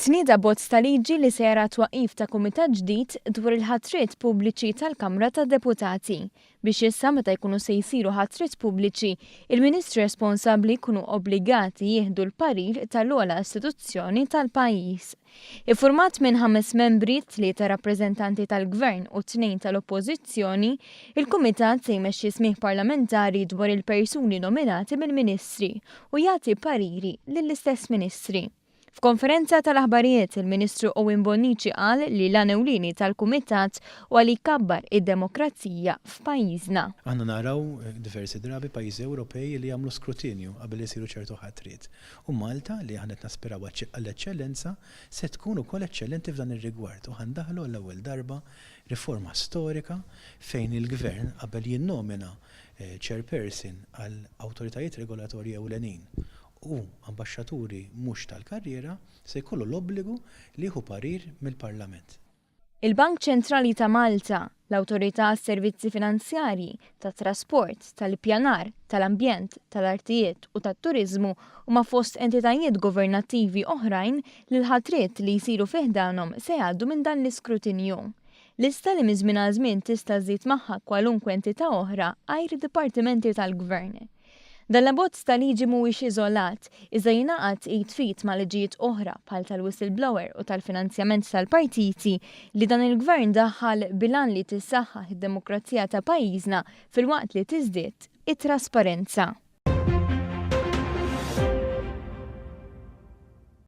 Tnieda abbozz ta' liġi li se jara t-twaqqif ta' kumitat ġdid dwar il-ħatriet pubbliċi tal-Kamra tad-Deputati biex issa meta jkunu se jsiru ħatriet pubbliċi, il-Ministri responsabbli jkunu obbligati jieħdu l-parir tal-ogħla istituzzjoni tal-pajjiż. Iffurmat minn ħames membri, tlieta rappreżentanti tal-Gvern u tnejn tal-Oppożizzjoni, il-kumitat se jmexxi smigħ parlamentari dwar il-persuni nominati mill-Ministri u jagħti pariri lill-istess Ministri. F'konferenza tal-aħbarijiet, il-Ministru Owen Bonnici qal li l-għan ewlieni tal-Kumitat huwa li jkabbar id-demokrazija f'pajjiżna. Aħna naraw diversi drabi pajjiżi Ewropej li jagħmlu skrutinju qabel isiru ċertu ħatriet. U Malta, li aħna qed naspiraw għall-eċċellenza, se tkun ukoll eċċellenti f'dan ir-rigward u ħa ndaħħlu għall-ewwel darba riforma storika fejn il-Gvern qabel jinnomina chairperson għal awtoritajiet regolatorji ewlenin u ambaxxaturi mhux tal-karriera se jkollu l-obbligu li jieħu parir mill-Parlament. Il-Bank Ċentrali ta' Malta, l-Awtorità għas-Servizzi Finanzjarji, tat-Trasport, tal-Ippjanar, tal-Ambjent, tal-Artijiet u tat-Turiżmu huma fost entitajiet governattivi oħrajn li l-ħatriet li jsiru fi ħdanhom se jgħaddu minn dan l-iskrutinju. Lista li minn żmien għal żmien tista' żżid magħha kwalunkwe entità oħra għajr dipartimenti tal-Gvern. Dan l-abbozz ta' liġi mhuwiex iżolat, iżda jingħaqad id f'id ma' liġijiet oħra bħal tal-whistleblower u tal-finanzjament tal-partiti li dan il-Gvern daħħal bil-għan li tissaħħaħ id-demokrazija ta' pajjiżna filwaqt li tiżdied it-trasparenza.